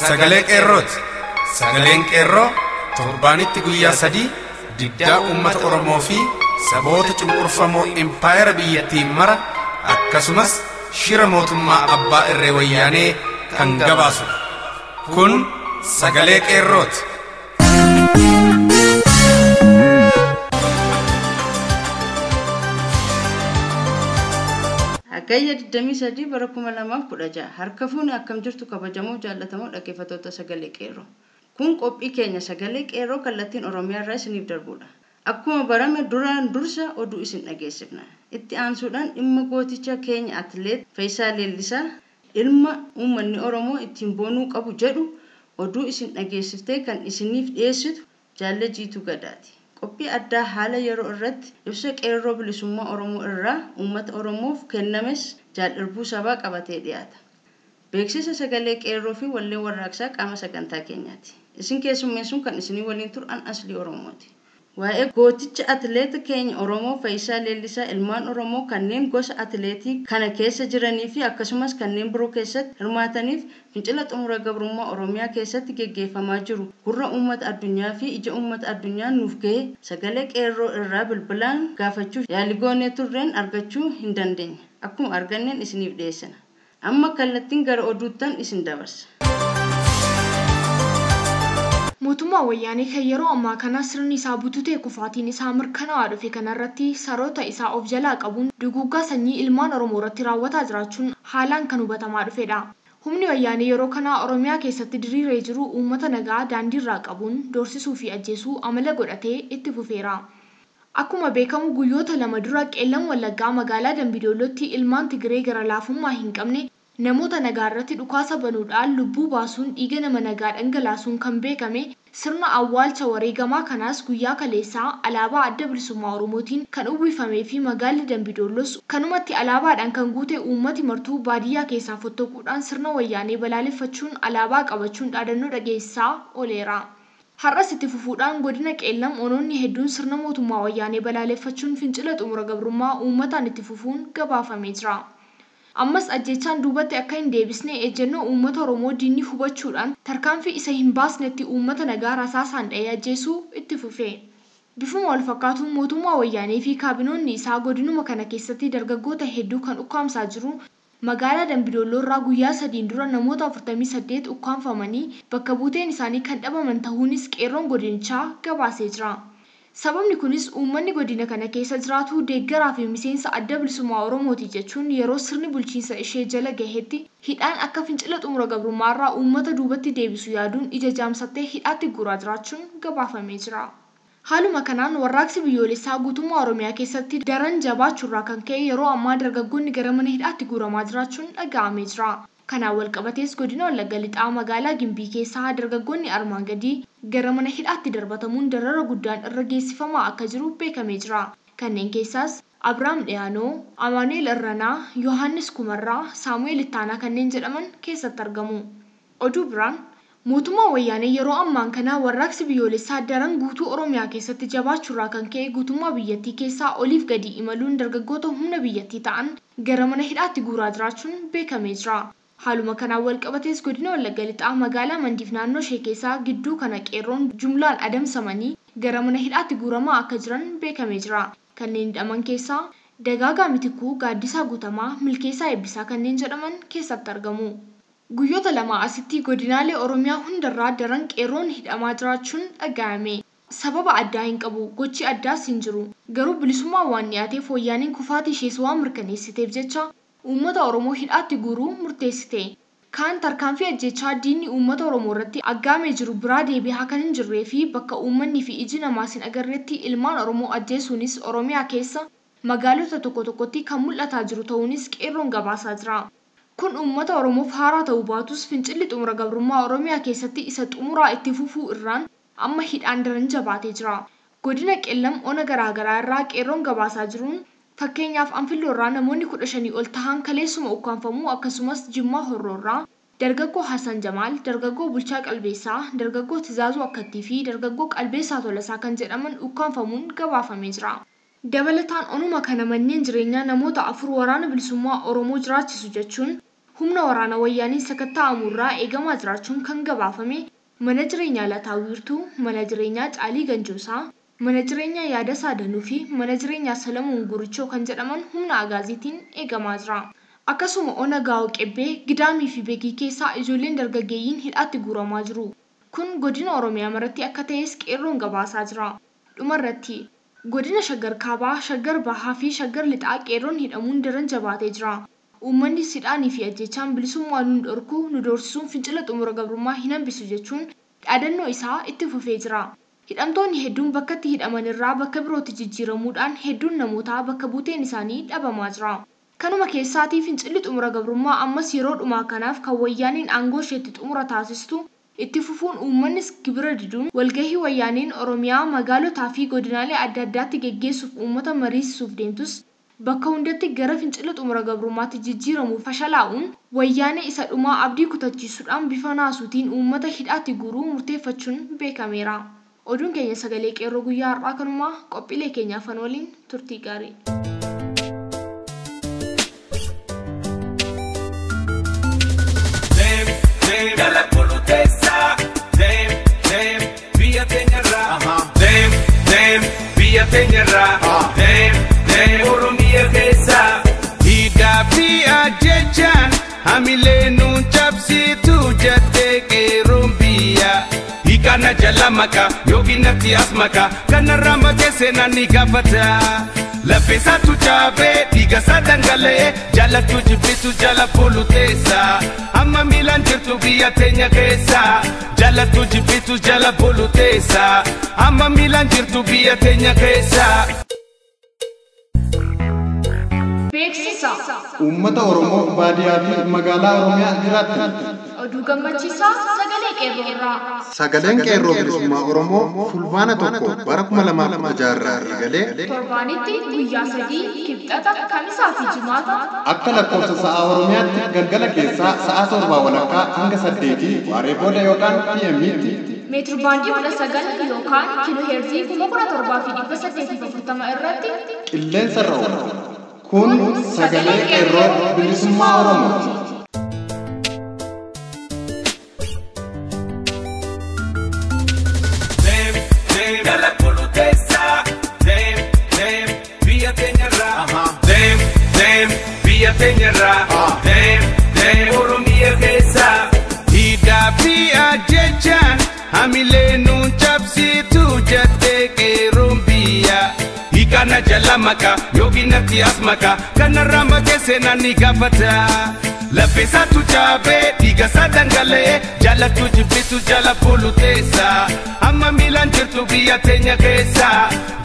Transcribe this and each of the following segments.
Sagalee Qeerrooti. Sagaleen Qeerroo torbaanitti guyyaa 3 diddaa uummata Oromoo fi saboota cunqurfamoo impaayera biyyattii mara akkasumas shira mootummaa abbaa irree wayyaanee kan gabaasudha. Kun Sagalee Qeerrooti. Hagayya 23 bara 2016 harka fuuni akkam jirtu kabajamoo jaallatamoo dhaggeeffattoota Sagalee Qeerroo. Kun qophii keenya Sagalee Qeerroo kallattiin Oromiyaa irraa isiniif darbudha. Akkuma barame duraan dursa oduu isin dhageessifna. Itti aansuudhaan dhimma gooticha keenya atileet Fayyisaa Leellisaa ilma uummanni Oromoo ittiin boonuu qabu jedhu oduu isin dhageessiftee kan isiniif dhiyeessitu Jaalle Jiituu Gadaati. Qophii addaa haala yeroo irratti ibsa Qeerroo bilisummaa Oromoo irraa uummata Oromoof kennames Jaal Sabaa qabatee dhiyaata. Beeksisa Sagalee Qeerroo fi wallee warraaqsaa qaama sagantaa keenyaati. Isin keessummeessuun kan isinii waliin turan Aslii Oromooti. Waa'ee gooticha atileeta keenya Oromoo Fayyisaa Leellisaa ilmaan Oromoo kanneen gosa atileetii kana keessa jiranii fi akkasumas kanneen biroo keessatti hirmaataniif fincila xumura gabrummaa Oromiyaa keessatti geggeeffamaa jiru gurra uummata addunyaa fi ija uummata addunyaa nuuf ga'e Sagalee Qeerroo irraa bilbilaan gaafachuuf yaalii goonee turreen argachuu hin dandeenye. Akkuma arganneen isiniif dhiyeessina. Amma kallattiin gara oduuttan isin dabarsa. Mootummaa wayyaanee kan yeroo ammaa kana sirni isaa bututee kufaatiin isaa mirkanaa'aa dhufe kanarratti saroota isaa of jalaa qabuun duguuggaa sanyii ilmaan Oromoo irratti raawwataa jiraachuun haalaan kan hubatamaa dhufedha. Humni wayyaanee yeroo kana Oromiyaa keessatti diriiree jiru uummata nagaa daandiirraa qabuun doorsisuu fi ajjeesuu amala godhatee itti fufeera. Akkuma beekamu guyyoota lama dura Qeellam Wallaggaa magaalaa Dambidollootti ilmaan Tigiree gara laafummaa hin qabne namoota nagaa irratti dhukaasa banuudhaan lubbuu baasuun dhiiga nama nagaa dhangalaasuun kan beekame sirna awwaalcha wareegamaa kanaas guyyaa kaleessaa alaabaa Adda Bilisummaa Oromootiin kan uwwifamee fi magaalli Dambidoollos kanumatti alaabaadhaan kan guute uummati martuu baadiyyaa keessaa fottoquudhaan sirna wayyaanee balaaleffachuun alaabaa qabachuun dhaadannoo dhageessisaa ooleera. Har'as itti fufuudhaan godina Qeellam onoonni hedduun sirna mootummaa wayyaanee balaaleffachuun fincila xumura gabrummaa uummataan itti fufuun gabaafamee jira. Ammas ajjechaan duubatti akka hin deebisne ejjennoo uummata Oromoo diinni hubachuudhaan tarkaanfii isa hin baasnetti uummata nagaa rasaasaan dha'ee ajjeesuu itti fufe. Bifuma wal fakkaatuun mootummaa wayyaanee fi kaabinoonni isaa godinuma kana keessatti dargaggoota hedduu kan ukkaamsaa jiru magaalaa Dambidolloo irraa guyyaa 3 dura namoota 48 ukkaamfamanii bakka buuteen isaanii kan dhabaman ta'uunis qeerroon godinichaa gabaasee jira. Sababni kunis uummanni godina kana keessa jiraatu deeggaraa fi miseensa Adda Bilisummaa Oromooti jechuun yeroo sirni bulchiinsa ishee jala gahetti hidhaan akka fincila xumura gabrummaarraa uummata duubatti deebisu yaaduun ija jaamsattee hidhaatti guuraa jiraachuun gabaafamee jira. Haaluma kanaan warraaqsi biyyoolessaa guutummaa Oromiyaa keessatti daran jabaachuurraa kan ka'e yeroo ammaa dargaggoonni gara mana hidhaatti guuramaa jiraachuun dhaga'amee jira. Kanaan walqabatees godina Wallagga Lixaa magaalaa Gimbii keessaa dargaggoonni armaan gadii gara mana hidhaatti darbatamuun darara guddaan irra geessifamaa akka jiru beekamee jira. Kanneen keessaas Abiraam Dhiyaanoo, Amaanu'eel Irranaa, Yohaannis Kumarraa, Saamu'eel Ittaanaa kanneen jedhaman keessatti argamu. Oduu biraan mootummaa wayyaanee yeroo ammaan kana warraaqsi biyyoolessaa daran guutuu Oromiyaa keessatti jabaachuurraa kan ka'e guutummaa biyyattii keessaa oliif gadi imaluun dargaggoota humna biyyattii ta'an gara mana hidhaatti guuraa jiraachuun beekamee jira. Haaluma kanaan walqabatees godina Wallagga Lixaa magaalaa Mandiif naannoo ishee keessaa gidduu kana qeerroon jumlaan adamsamanii gara mana hidhaatti guuramaa akka jiran beekamee jira. Kanneen hidhaman keessaa Dagaagaa Mitikuu, Gaaddisaa Guutamaa, Milkeessaa Eebbisaa kanneen jedhaman keessatti argamu. Guyyoota lama asitti godinaalee Oromiyaa hundarraa daran qeerroon hidhamaa jiraachuun dhaga'ame. Sababa addaa hin qabu, gochi addaas hin jiru. Garuu bilisummaa waan dhiyaateef wayyaaneen kufaatii ishees waan mirkaneessiteef jecha uummata Oromoo hidhaatti guuruu murteessite. Kaan tarkaanfii ajjechaa diinni uummata Oromoo irratti aggaamee jiru biraa deebi'aa kan hin jirree fi bakka uummanni fi iji namaas hin agarretti ilmaan Oromoo ajjeesuunis Oromiyaa keessa magaalota tokko tokkotti kan mul'ataa jiru ta'uunis qeerroon gabaasaa jira. Kun uummata Oromoof haaraa ta'uu baatus fincilli xumura gabrummaa Oromiyaa keessatti isa xumuraa itti fufuu irraan amma hidhaan daran jabaatee jira. Godina Qeellam ona garaagaraa irraa qeerroon gabaasaa jiruun fakkeenyaaf Anfilloo irraa namoonni 15 ol tahan kaleessuma ukkaanfamuu akkasumas Jimmaa Horroo irraa dargaggoo Hasan Jamaal, dargaggoo Bulchaa Qalbeessaa, dargaggoo Tizaazuu Akkattii fi dargaggoo Qalbeessaa Tolasaa kan jedhaman ukkaanfamuun gabaafamee jira. Dabalataan onuma kana manneen jireenyaa namoota 4 waraana bilisummaa Oromoo jiraachisu jechuun humna waraana wayyaaniin sakatta'amurraa eegamaa jiraachuun kan gabaafame mana jireenyaa Lataa Wiirtuu, mana jireenyaa Caalii Ganjoosaa, mana jireenyaa Yaadasaa Danuu fi mana jireenyaa Salamuun Gurichoo kan jedhaman humna agaaziitiin eegamaa jira. Akkasuma ona Gaa'oo Qebbee, Gidaamii fi Beekii keessaa ijoolleen dargaggeeyyiin hidhaatti guuramaa jiru. Kun godina Oromiyaa maratti akka ta'es qeerroon gabaasaa jira. Dhumarratti godina Shaggar Kaabaa, Shaggar Bahaa fi Shaggar Lixaa qeerroon hidhamuun daran jabaatee jira. Uummanni sidhaanii fi ajjechaan bilisummaa nu dhorku nu doorsisuun fincila xumura gabrummaa hin hambisu jechuun dhaadannoo isaa itti fufee jira. Hidhamtoonni hedduun bakka itti hidhaman irraa bakka birootti jijjiiramuudhaan hedduun namootaa bakka buuteen isaanii dhabamaa jira. Kanuma keessaatii fincilli xumura gabrummaa ammas yeroo dhumaa kanaaf kan wayyaaniin aangoo isheetti xumura taasistu itti fufuun uummannis gibira diduun walgahii wayyaaniin Oromiyaa magaalotaa fi godinaalee adda addaatti geggeessuuf uummata mariisisuuf deemtus bakka hundatti gara fincila xumura gabrummaatti jijjiiramuuf fashalaa'uun wayyaanee isa dhumaa abdii kutachiisuudhaan bifa naasuutiin uummata hidhaatti guuruu murteeffachuun beekameera. Oduun keenya sagalee qeerroo guyyaa har'aa kanumaa qophiilee keenyaaf waliin turtii gaarii. Hidhaa fi ajjechaan hamilee nuun cabsitu jettee qeerroon biyya. Hiikana jala maka yookiin natti as maka kanarraa makee seenaan ni gaafata. Lafeessaatu caabee dhiigasaa dhangala'ee jaalattu jibbitu jala fuulu teessa. Amma miilaan jirtu biyya teenya keessa. Jaalattu jibbitu jala fuulu teessa. Amma miilaan jirtu biyya teenya keessa. Beeksisa. Uummata Oromoo baadiyyaa fi magaalaa Oromiyaa jiraattan. Oduu gammachiisaa sagalee qeerroo irraa. Sagaleen qeerroo bilisummaa Oromoo fulbaana 1 bara 2016 irraa eegalee torbaanitti guyyaa 3 kibxata kamisaa fi jimaata akka lakkoofsa sa'aa Oromiyaatti galgala keessaa sa'a 7:15 hanga 8 waaree booda yookaan PM'tti meetir baandii 19 yookaan kiiloo heerzii 17,840 irratti qilleensa irra oola. Kun sagalee qeerroo bilisummaa Oromooti. Hidhaa fi ajjechaan hamilee nuun cabsitu jettee qeerroon biyya. Hiikana jala maka yookiin natti as maka kanarraa makee seenaan ni gaafata. Lafeessaatu caabee dhiigasaa dhangala'ee jaalattu jibbitu jala fuulu teessa. Amma miilaan jirtu biyya teenya keessa.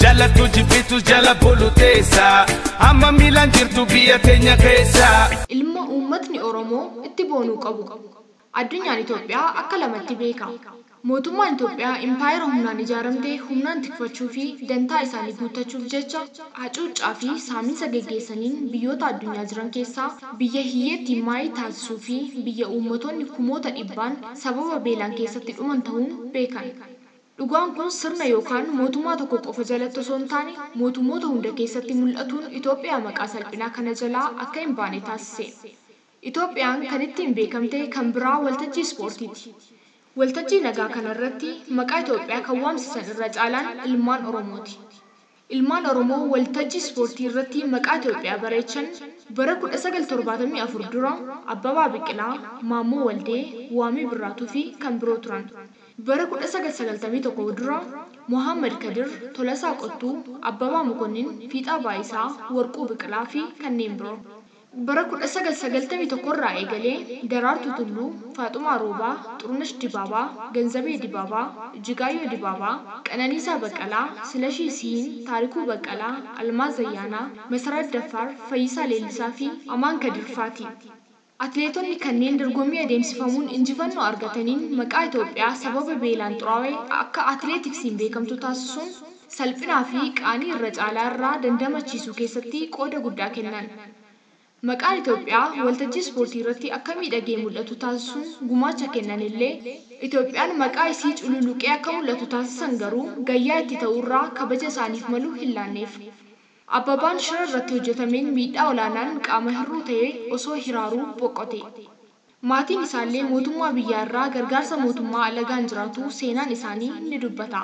Jaalattu jibbitu jala fuulu teessa. Amma miilaan jirtu biyya teenya keessa. Ilma uummatni Oromoo itti boonuu qabu. Addunyaan Itoophiyaa akka lamatti beeka. Mootummaan Itoophiyaa impaayera humnaan ijaaramte humnaan tikfachuu fi dantaa isaanii guuttachuuf jecha hacuuccaa fi saaminsa geggeessaniin biyyoota addunyaa jiran keessaa biyya hiyyeetti maayii taasisuu fi biyya uummattoonni kumoota dhibbaan sababa beelaan keessatti dhuman ta'uun beekan. Dhugaan kun sirna yookaan mootummaa tokko qofa jalatti osoo hin taane mootummoota hunda keessatti mul'atuun Itoophiyaa maqaa salphinaa kana jalaa akka hin baane taasise. Itoophiyaan kan ittiin beekamte kan biraa waltajjii ispoortiiti. Waltajjii nagaa kanarratti maqaa Itoophiyaa kan waamsisan irra caalaan ilmaan Oromooti. Ilmaan Oromoo waltajjii ispoortii irratti maqaa Itoophiyaa bareechan bara 1974 dura Abbabaa Biqilaa, Maammoo Waldee, Waamii Birraatuu fi kan biroo turan. Bara 1991 dura Mohaammed Kadir, Tolasaa Qottuu, Abbabaa Mokonnin, Fiixaa Baayisaa, Warquu Biqilaa fi kanneen biroo. Bara 1991 irraa eegalee Daraartuu Tulluu, Faaxumaa Roobaa, Xurunesh Dibaabaa, Ganzabee Dibaabaa, Jigaayyoo Dibaabaa, Qananiisaa Baqqalaa, Silashii Sihiin, Taarikuu Baqqalaa, Almaaz Ayyaanaa, Masarat Daffaar, Fayyisaa Leellisaa fi Amaan Kadir faati. Atileetonni kanneen dorgommii adeemsifamuun injifannoo argataniin maqaa Itoophiyaa sababa beelaan xuraa'e akka atileetiksiin beekamtu taasisuun salphinaa fi qaanii irra caalaa irraa dandamachiisuu keessatti qooda guddaa kennan. Maqaan Itoophiyaa waltajjii ispoortii irratti akka miidhagee mul'atu taasisuun gumaacha kennan illee Itoophiyaan maqaa isii cululuqee akka mul'atu taasisan garuu gayyaa itti ta'urraa kabaja isaaniif malu hin laanneef. Abbabaan shira irratti hojjetameen miidhaa olaanaan qaama hir'uu ta'ee osoo hiraaruu boqote. Maatiin isaallee mootummaa biyyaa irraa gargaarsa mootummaa alagaan jiraatu seenaan isaanii ni dubbata.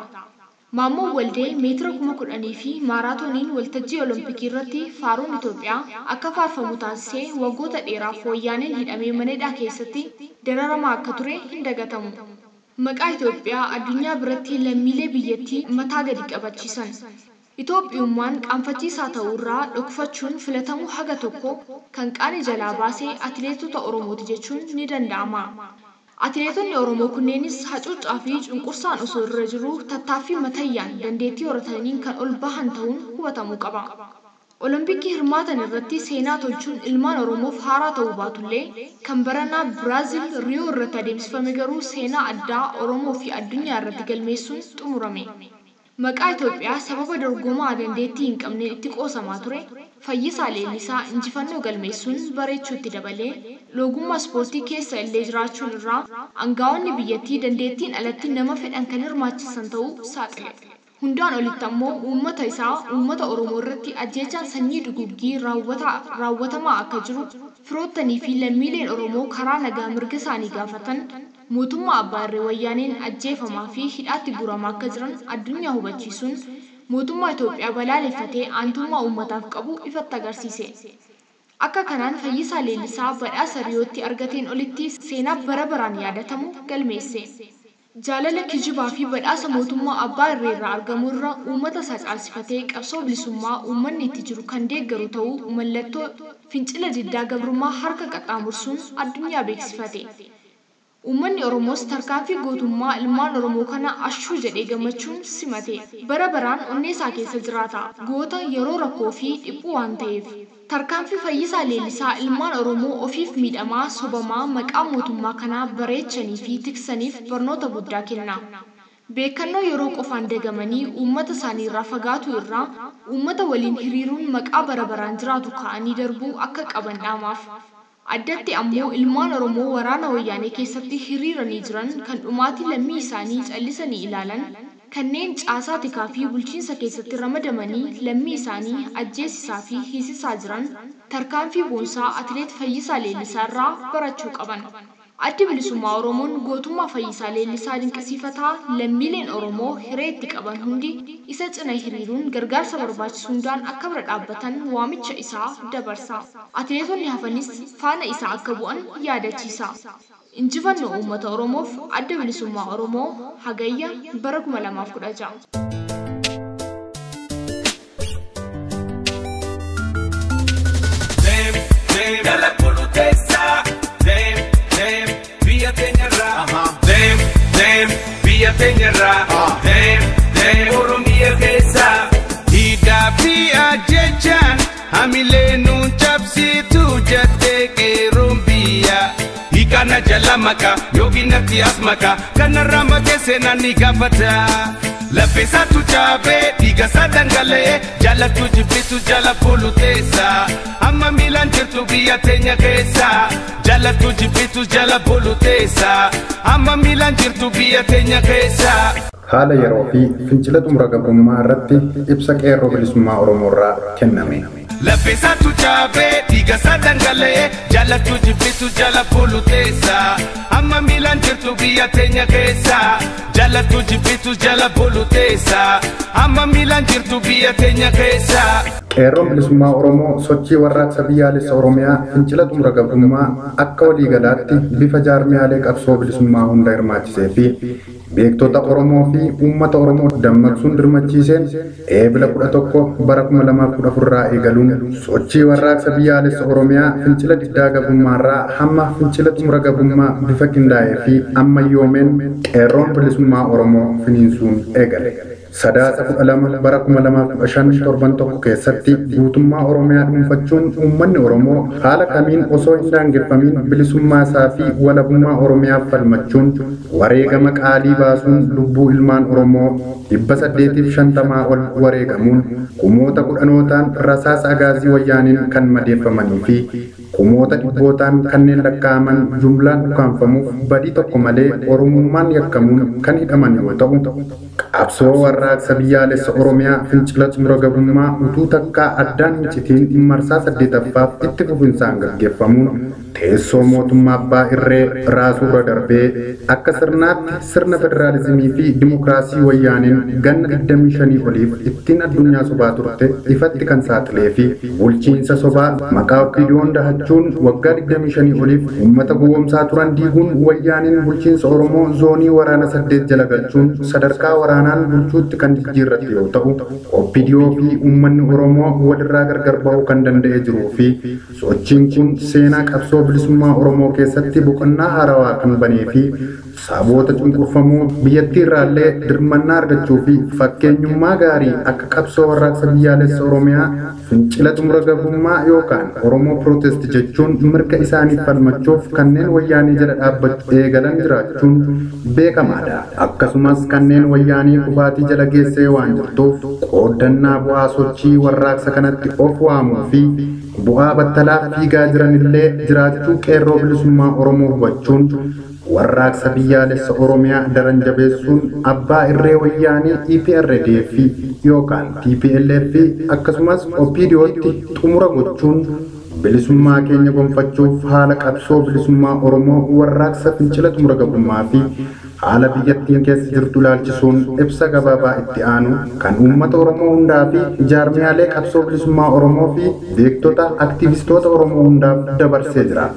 Maammoon Waldee meetira 10,000 fi maaraatooniin waltajjii Olompikii irratti faaruun Itoophiyaa akka faarfamu taasisee waggoota dheeraaf wayyaaneen hidhamee mana hidhaa keessatti dararamaa akka ture hin dagatamu. Maqaa Itoophiyaa addunyaa biratti lammiilee biyyattii mataa gadi qabachiisan. Itoophiyummaan qaanfachiisaa ta'uu irraa dhokfachuun filatamuu haga tokko kan qaanii jalaa baasee atileetota Oromooti jechuun ni danda'ama. Atileetonni Oromoo kunneenis hacuuccaa fi cunqursaan osoo irra jiruu tattaaffii matayyaan dandeettii horataniin kan ol bahan ta'uun hubatamuu qaba. Olompikii hirmaatan irratti seenaa tolchuun ilmaan Oromoof haaraa ta'uu baatullee kan baranaa Biraazil Riyoo irratti adeemsifame garuu seenaa addaa Oromoo fi addunyaa irratti galmeessuun xumurame. Maqaa Itoophiyaa sababa dorgomaa dandeettii hin qabneen itti qoosamaa ture Fayyisaa Leellisaa injifannoo galmeessuun bareechuutti dabalee loogummaa ispoortii keessa illee jiraachuun irraa aangaa'onni biyyattii dandeettiin alatti nama fedhan kan hirmaachisan ta'uu saaxile. Hundaan olitti ammoo uummata isaa uummata Oromoo irratti ajjeechaan sanyii duguggii raawwatamaa akka jiru firoottanii fi lammiileen Oromoo karaa nagaa mirga isaanii gaafatan mootummaa abbaa irree wayyaaneen ajjeefamaa fi hidhaatti guuramaa akka jiran addunyaa hubachiisuun mootummaa Itoophiyaa balaaleffatee aantummaa uummataaf qabu ifatti agarsiise. Akka kanaan Fayyisaa Leellisaa badhaasa Riyootti argateen olitti seenaa bara baraan yaadatamu galmeesse. Jaalala kijibaa fi badhaasa mootummaa abbaa irree irraa argamu irra uummata isaa caalsifatee qabsoo bilisummaa uummanni itti jiru kan deeggaru ta'uu mallattoo fincila diddaa gabrummaa harka qaxxaamursuun addunyaa beeksifate. Uummanni Oromoos tarkaanfii gootummaa ilmaan Oromoo kana ashuu jedhee gammachuun simate. Bara baraan onnee isaa keessa jiraata. Goota yeroo rakkoo fi dhiphuu waan ta'eef. Tarkaanfii Fayyisaa Leellisaa ilmaan Oromoo ofiif miidhamaa sobamaa maqaa mootummaa kanaa bareechanii fi tiksaniif barnoota guddaa kenna. Beekannoo yeroo qofaan dagamanii uummata isaanii irraa fagaatu irraa uummata waliin hiriiruun maqaa bara baraan jiraatu ka'anii darbuu akka qaban dhaamaaf. Addatti ammoo ilmaan Oromoo waraana wayyaanee keessatti hiriiranii jiran kan dhumaatii lammii isaanii callisanii ilaalan kanneen caasaa tikaa fi bulchiinsa keessatti ramadamanii lammii isaanii ajjeesisaa fi hiisisaa jiran tarkaanfii boonsaa atileet Fayyisaa Leellisaa irraa barachuu qaban. Addi bilisummaa Oromoon gootummaa Fayyisaa Leellisaa dinqisiifataa lammiileen Oromoo hiree itti qaban hundi isa cina hiriiruun gargaarsa barbaachisu hundaan akka bira dhaabbatan waamicha isaa dabarsa. Atileetonni hafanis faana isaa akka bu'an yaadachiisa. Injifannoo uummata Oromoof Adda Bilisummaa Oromoo Hagayya bara 2016. Biyya teenyarraa deem deem Oromiyaa keessa hidhaa fi ajjechaan hamilee nuun cabsitu jettee qeerroon biyya. Hiikana jala maka yookiin natti as maka kanarraa makee seenaan ni gaafata. Lafeessaatu caabee dhiigasaa dhangala'ee jaalattu jibbitu jala fuulu teessa. Amma miilaan jirtu biyya teenya keessa jaalattu jibbitu jala fuulu teessa. Amma miilaan jirtu biyya teenya keessa. Haala yeroo fi fincila xumura gabrummaa irratti ibsa qeerroo bilisummaa Oromoo irraa kenname. Lafeessaatu caabee dhiigasaa dhangala'ee jaalattu jibbitu jala fuulu teessa. Amma miilaan jirtu biyya teenya keessa jaalattu jibbitu jala fuulu teessa. Amma miilaan jirtu biyya teenya keessa. Qeerroon bilisummaa Oromoo sochii warraaqsa biyyaalessa Oromiyaa fincila xumura gabrummaa akka waliigalaatti bifa jaarmiyaalee qabsoo bilisummaa hunda hirmaachisee fi beektota Oromoo fi uummata Oromoo dammaqsuun dirmachiiseen eebila 11 bara 2014 irraa eegaluun sochii warraaqsa biyyaalessa Oromiyaa fincila diddaa gabrummaarraa hamma fincila xumura gabrummaa bifa qindaa'ee fi ammayyoomeen qeerroon bilisummaa Oromoo finiinsuun eegale. Sadaasa 12 bara 2015 torban tokko keessatti guutummaa Oromiyaa dhuunfachuun uummanni Oromoo haala kamiin osoo hin daangeffamiin bilisummaa isaa fi walabummaa Oromiyaaf falmachuun wareegama qaalii baasuun lubbuu ilmaan Oromoo 850 ol wareegamuun kumoota kudhanootaan rasaasa agaazii wayyaaniin kan madeeffamanii fi kumoota dhibbootaan kanneen lakkaa'aman jumlaan ukkaanfamuuf badii tokko malee Oromummaan yakkamuun kan hidhaman yoo ta'u, qabsoo warraaqsa biyyaalessa Oromiyaa fincila xumura gabrummaa utuu takkaa addaan hin citiin marsaa 8ffaaf itti fufinsaan gaggeeffamuun teessoo mootummaa abbaa irree raasuurra darbee akka sirnaatti sirna federaalizimii fi dimokiraasii wayyaaneen ganna 25 oliif ittiin addunyaa sobaa turte ifatti kan saaxilee fi bulchiinsa sobaa maqaa OPDO'n dahachuun waggaa 25 oliif uummata gowwoomsaa turan diiguun wayyaaneen bulchiinsa Oromoo zoonii waraana 8 jala galchuun sadarkaa waraanaan bulchuutti kan jijjiirratte yoo ta'u, OPDO fi uummanni Oromoo walirraa gargar bahuu kan danda'ee jiruu fi sochiin kun seenaa qabsoo bilisummaa Oromoo keessatti boqonnaa haarawaa kan banee fi saboota cunqurfamoo biyyattii irraallee dirmannaa argachuu fi fakkeenyummaa gaarii akka qabsoo warraaqsa biyyaalessa Oromiyaa fincila xumura gabrummaa yookaan Oromoo Protest jechuun mirga isaaniif falmachuuf kanneen wayyaanee jala dhaabbachuu eegalan jiraachuun beekamaadha. Akkasumas kanneen wayyaanee kufaatii jala geessee waan jirtuuf qooddannaa bu'aa sochii warraaqsa kanatti of waamuu fi bu'aa battalaaf fiigaa jiranillee jiraachuu qeerroo bilisummaa Oromoo hubachuun warraaqsa biyyaalessa Oromiyaa daran jabeessuun abbaa irree wayyaanee EPRDF yookaan TPLF akkasumas OPDOtti xumura gochuun bilisummaa keenya gonfachuuf haala qabsoo bilisummaa Oromoo warraaqsa fincila xumura gabrummaa fi haala biyyattiin keessa jirtu ilaalchisuun ibsa gabaabaa itti aanu kan uummata Oromoo hundaa fi jaarmiyaalee qabsoo bilisummaa Oromoo fi beektota aktivistoota Oromoo hundaaf dabarsee jira.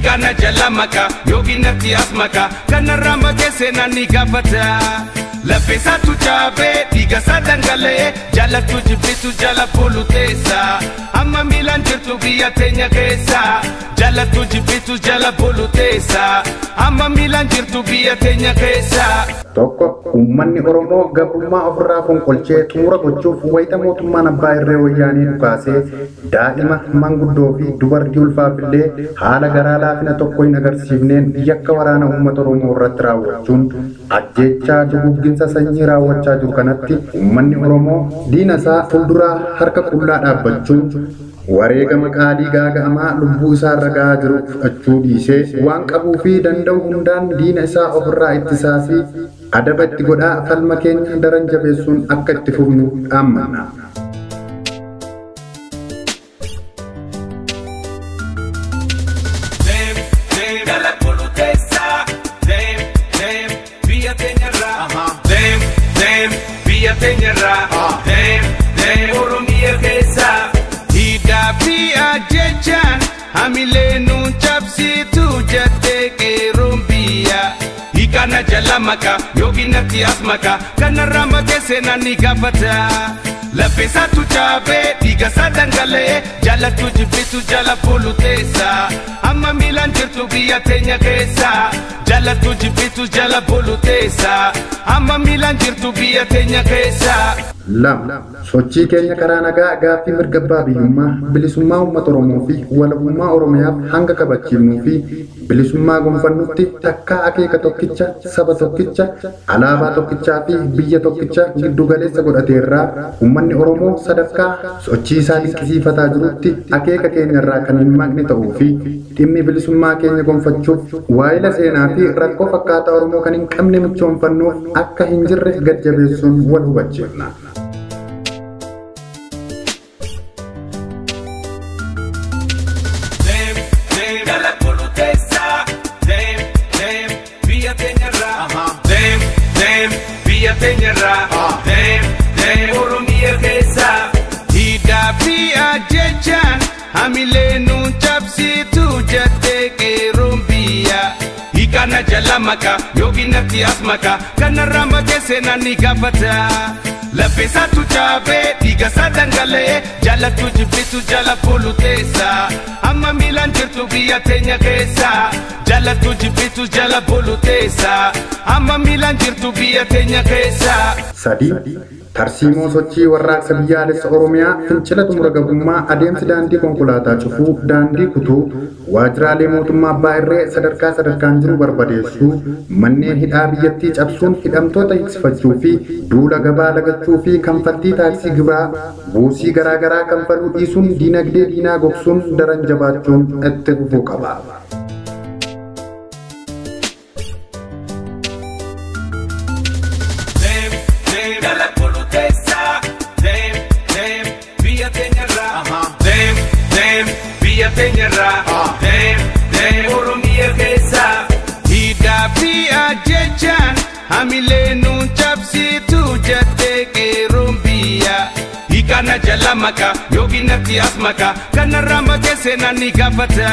Kana jala maka yookiin natti as maka kanarraa makee seenaan ni gaafata. Lafeessaatu caabee dhiigasaa dhangala'ee jaalattu jibbitu jala fuulu teessa. Amma miilaan jirtu biyya teenya keessa jaalattu jibbitu jala fuulu teessa. Amma miilaan jirtu biyya teenya keessa. Tokko uummanni Oromoo gabrummaa ofirraa fonqolchee xumura gochuuf wayita mootummaan abbaa irree wayyaanee dhukaasee daa'ima manguddoo fi dubartii ulfaafillee haala garaa laafina tokko hin agarsiifneen yakka waraana uummata Oromoo irratti raawwachuun ajjeechaa duguugginsa sanyii raawwachaa jiru kanatti uummanni Oromoo diina isaa fuulduraa harka qullaa dhaabbachuun wareegama qaalii gaaga'amaa lubbuu isaa irra gahaa jiru fudhachuu dhiisee waan qabuu fi danda'u hundaan diina isaa ofirraa ittisaa fi adaba itti godhaa falma keenya daran jabeessuun akka itti fufnu dhaammanna. Kana jala maka yookiin natti as maka kanarraa makee seenaan ni gaafata. Lafeessaatu caabee dhiigasaa dhangala'ee jaalattu jibbitu jala fuulu teessa. Amma miilaan jirtu biyya teenya keessa jaalattu jibbitu jala fuulu teessa. Amma miilaan jirtu biyya teenya keessa. 2. Sochii keenya karaa nagaa gaaffii mirga abbaa biyyummaa bilisummaa uummata Oromoo fi walabummaa Oromiyaaf hanga kabachiifnuu fi bilisummaa gonfannutti takkaa akeeka tokkicha saba tokkicha alaabaa tokkichaa fi biyya tokkicha giddugaleessa godhateerraa uummanni Oromoo sadarkaa sochii isaa dinqisiifataa jirutti akeeka keenyarraa kan hin maqne ta'uu fi dhimmi bilisummaa keenya gonfachuuf waayila seenaa fi rakkoo fakkaataa Oromoo kan hin qabne michoonfannuuf akka hin jirre gad jabeessuun wal hubachiifna. Kana jala maka yookiin natti as maka kanarraa makee seenaan ni gaafata. Lafeessaatu caabee dhiigasaa dhangala'ee jaalattu jibbitu jala fuulu teessa. Amma miilaan jirtu jirtu biyya teenya keessa. Jaalattu jibbitu jala bulu teessa. Amma miilaan jirtu biyya teenya keessa. 3. Tarsiimoo sochii warraaqsa biyyaalessa Oromiyaa fincila xumura gabrummaa adeemsi daandii konkolaataa cufuu, daandii kutuu, waajjiraalee mootummaa abbaa irree sadarkaa sadarkaan jiru barbadeessuu, manneen hidhaa biyyattii cabsuun hidhamtoota hiiksifachuu fi duula gabaa lagachuu fi kanfaltii taaksii gibiraa buusii garaagaraa kanfaluu dhiisuun diinagdee diinaa gogsuun daran jabaachuun itti fufuu qaba. Hamilee nuun cabsitu jettee qeerroon biyya. Hiikana jala maka yookiin natti as maka kanarraa makee seenaan ni gaafata.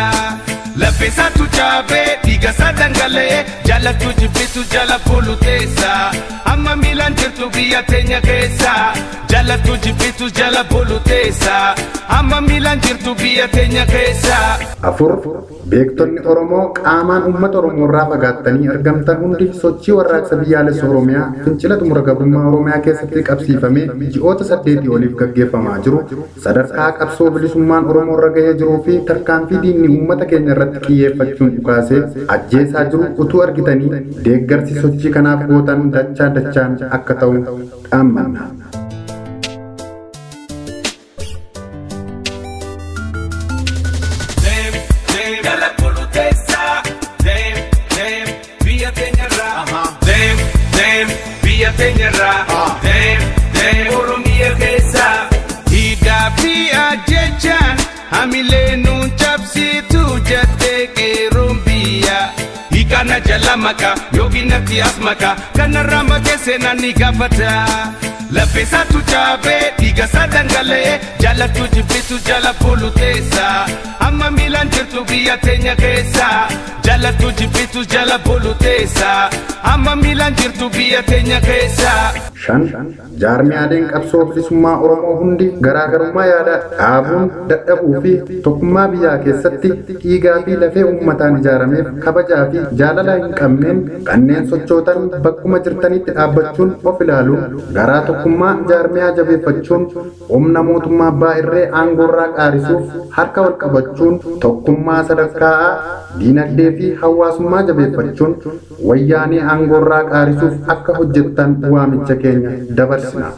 Lafeessaatu caabee dhiigasaa dhangala'ee jaalattu jibbitu jala bulu teessa. Amma miilaan jirtu biyya teenya keessa. Jaalattu jibbitu jala bulu teessa. Amma miilaan jirtu biyya teenya keessa. 4. Beektonni Oromoo qaamaan uummata Oromoo irraa fagaattanii argamtan hundi sochii warraaqsa biyyaalessa Oromiyaa fincila xumura gabrummaa Oromiyaa keessatti qabsiifamee ji'oota 8 oliif gaggeeffamaa jiru sadarkaa qabsoo bilisummaan Oromoo irra gahee jiruu fi tarkaanfii diinni uummata keenya irratti xiyyeeffachuun dhukaasee ajjeesaa jiru utuu argitanii deeggarsi sochii kanaaf gootan dachaa dachaan akka ta'u dhaammanna. Hamilee nuun cabsitu jettee qeerroon biyya. Hiikana jala maka yookiin natti as maka kanarraa makee seenaan ni gaafata. Lafeessaatu caabee dhiigasaa dhangala'ee jaalattu jibbitu jala bulu teessa. Amma miilaan jirtu biyya teenya keessa. Jaalattu jibbitu jala bulu teessa. Amma miilaan jirtu biyya teenya keessa. 5. Jaarmiyaaleen qabsoo bilisummaa Oromoo hundi garaagarummaa yaadaa dhaabuun dadhabuu fi tokkummaa biyyaa keessatti dhiigaa fi lafee uummataan ijaarameef kabajaa fi jaalala hin qabneen kanneen sochootan bakkuma jirtanitti dhaabbachuun of ilaaluun garaa tokkummaa jaarmiyaa jabeeffachuun humna mootummaa abbaa irree aangoorraa qaarisuuf harka wal qabachuun tokkummaa sadarkaa diinagdee fi hawaasummaa jabeeffachuun wayyaanee aangoorraa qaarisuuf akka hojjettan waamicha keenya dabarsina.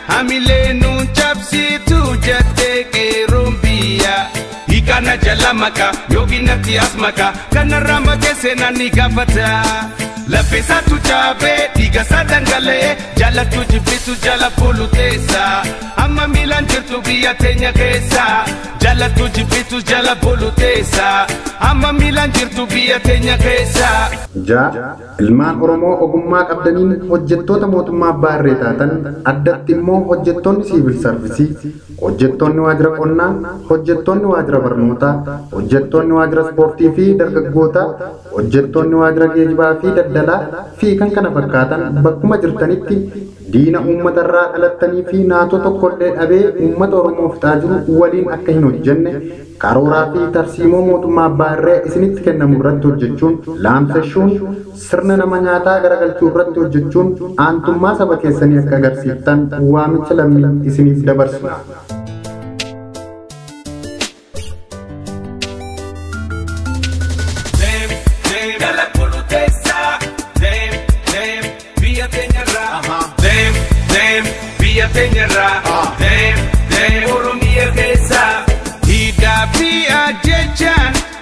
Hamilee nuun cabsitu jettee qeerroon biyya. Hiikana jala maka yookiin natti as maka kanarraa makee seenaan ni gaafata. Lafeessaatu caabee dhiigasaa dhangala'ee jaalattu jibbitu jala bulu teessa. Amma miilaan jirtu biyya teenya keessa. Jaalattu jibbitu jala bulu teessa. Amma miilaan jirtu biyya teenya keessa. 6. Ilmaan Oromoo ogummaa qabdaniin hojjettoota mootummaa abbaa irree taatan addatti immoo hojjettoonni siivil sarvisii, hojjettoonni waajjira qonnaa, hojjettoonni waajjira barnootaa, hojjettoonni waajjira ispoortii fi dargaggootaa, hojjettoonni waajjira geejibaa fi daldalaa fi kan kana fakkaatan bakkuma jirtanitti diina uummata irraa dhalattanii fi naatoo tokkollee dhabee uummata Oromoo fixaa jiru waliin akka hin hojjenne karooraa fi tarsiimoo mootummaa abbaa irree isinitti kennamu irratti hojjechuun laamsessuun sirna nama nyaataa garagalchuu irratti hojjechuun aantummaa saba keessanii akka agarsiiftan waamicha lammii isiniif dabarsina.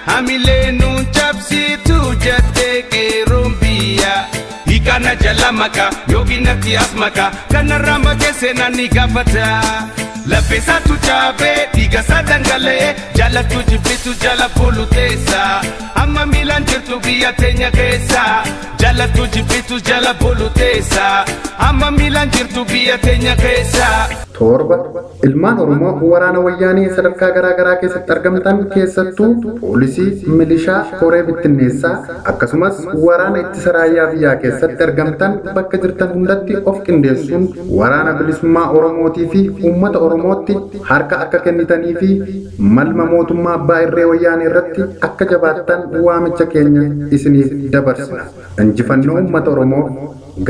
Hamilee nuun cabsitu jettee qeerroon biyya. Hiikana jala maka yookiin natti as maka kanarraa makee seenaan ni gaafata. Lafeessaatu caabee dhiigasaa dhangala'ee jaalattu jibbitu jala bulu teessa. Amma miilaan jirtu biyya teenya keessa. Jaalattu jibbitu jala bulu teessa. Amma miilaan jirtu biyya teenya keessa. 7. Ilmaan Oromoo waraana wayyaanee sadarkaa garaa garaa keessatti argamtan keessattuu poolisii, milishaa, koree bittinneessaa akkasumas waraana ittisa raayyaa biyyaa keessatti argamtan bakka jirtan hundatti of qindeessuun waraana bilisummaa Oromootii fi uummata Oromootti harka akka kennitanii fi malma mootummaa abbaa irree wayyaanee irratti akka jabaattan waamicha keenya isiniif dabarsina. Injifannoo uummata Oromoo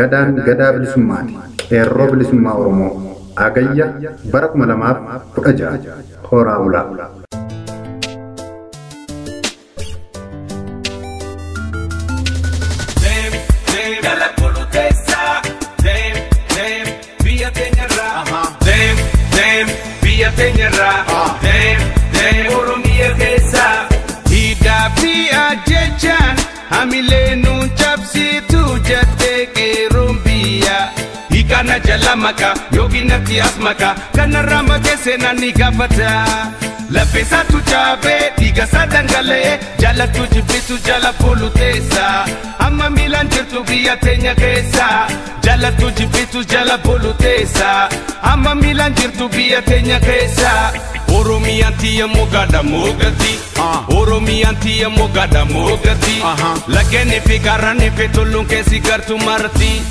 gadaan gadaa bilisummaati. Qeerroo bilisummaa Oromoo. Agayya bara 2016 horaa bulaa. Hidhaa fi ajjechaan hamilee nuun cabsitu jettee qeerroon biyya. Kana jala maka yookiin natti as maka kanarraa makee seenaan ni gaafata. Lafeessaatu caabee dhiigasaa dhangala'ee jaalattu jibbitu jala fuulu teessa. Amma miilaan jirtu biyya teenya keessa. Jaalattu jibbitu jala fuulu teessa. Amma miilaan jirtu biyya teenya keessa. Oromiyaan tiyya mogaadha mogatti. Oromiyaan tiyya mogaadha mogatti. Laggeenii fi gaarranii fi tulluun keessi gartuu marti.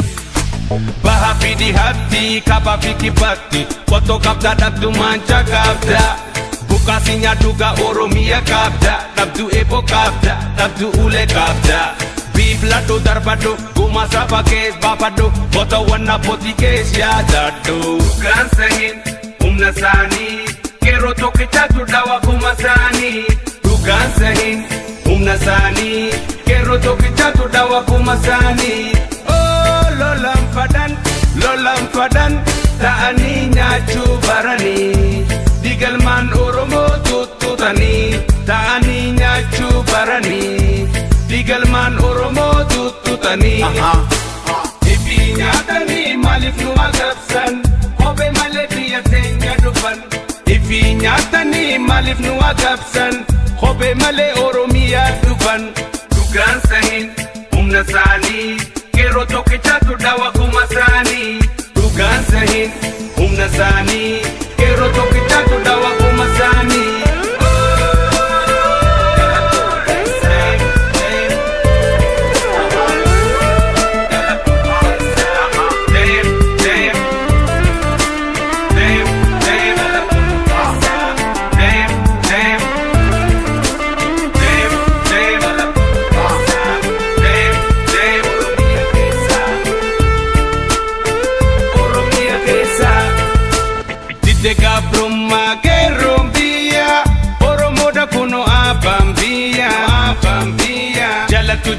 Baha fi dhihaatti, kaaba fi kibbaatti, qottoo qabda dhabdu maancha qabda. Buqqaasi nyaadhugaa Oromiyaa qabda, dhabdu eeboo qabda, dhabdu ulee qabda. Biifladhu darbadhu, gumaa saba kees baafadhu, qotoowwan abbootii kees yaadadhu. Dhugaan sahin humna isaanii, qeerroo tokkichaatu dhawa kuma isaanii. Dhugaan sahin humna isaanii, qeerroo tokkichaatu dhawa kuma isaanii. Lolaan fadan ta'anii nyaachuu baranii digalmaan Oromoo tuttuutanii ta'anii nyaachuu baranii digalmaan Oromoo tuttuutanii. Ifi nyaatanii maaliif nu agabsan kophee malee biyya teenya dhufan. Ifi nyaatanii maaliif nu agabsan kophee malee Oromiyaa dhufan. Dhugaan sahin humna isaanii. Qeerroo tokkichaatu dhawa kuma isaanii. Dhugaan sahin humna isaanii. Qeerroo tokkichaatu dhawa kuma isaanii.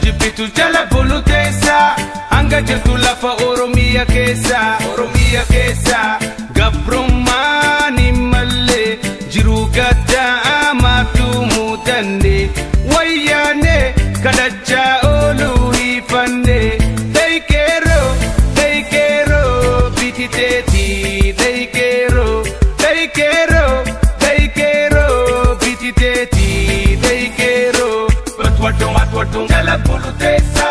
Jibbitu jala bulu teessa hanga jirtu lafa Oromiyaa keessa Oromiyaa keessa gabrummaan malee jiruu gaddaa maatu muudanne wayyaane kadhachaa ooluu hiifanne teekeeroo teekeeroo bititeeti teekeeroo teekeeroo teekeeroo bititeeti teekeeroo. Batwadum jala bulu teessa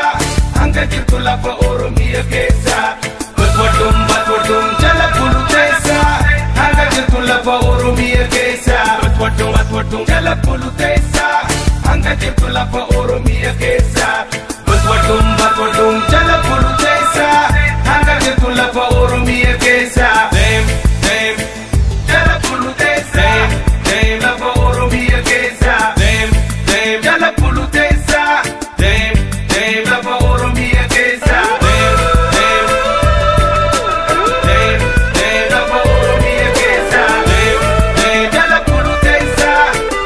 hanga jirtu lafa Oromiyaa keessa. Batwadum jala bulu teessa hanga jirtu lafa Oromiyaa keessa. Batwadum jala bulu teessa hanga jirtu lafa Oromiyaa keessa. Batwadum jala bulu teessa hanga jirtu lafa Oromiyaa keessa. Deem deem jala bulu teessa deem lafa Oromiyaa keessa. Deem deem jala bulu teessa. Deem deem lafa Oromiyaa keessa. Deem deem deem deem lafa Oromiyaa keessa. Deem deem jala bulu teessa.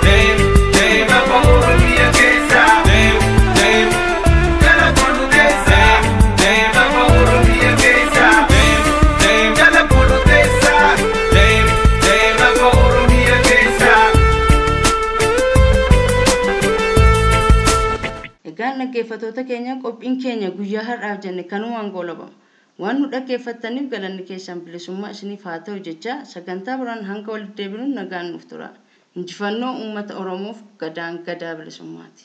Deem deem lafa Oromiyaa keessa. Deem deem jala bulu teessa. Deem lafa Oromiyaa keessa. Deem deem jala bulu teessa. Deem deem lafa Oromiyaa keessa. Egaan dhaggeeffattoota keenya qophiin keenya guyyaa har'aaf jenne kanumaan goolabama. Waan nu dhaggeeffattaniif galanni keessan bilisummaa isiniif haa ta'u jecha sagantaa biraan hanga walitti deebinu nagaan nuuf tura. Injifannoo uummata Oromoof gadaan gadaa bilisummaati.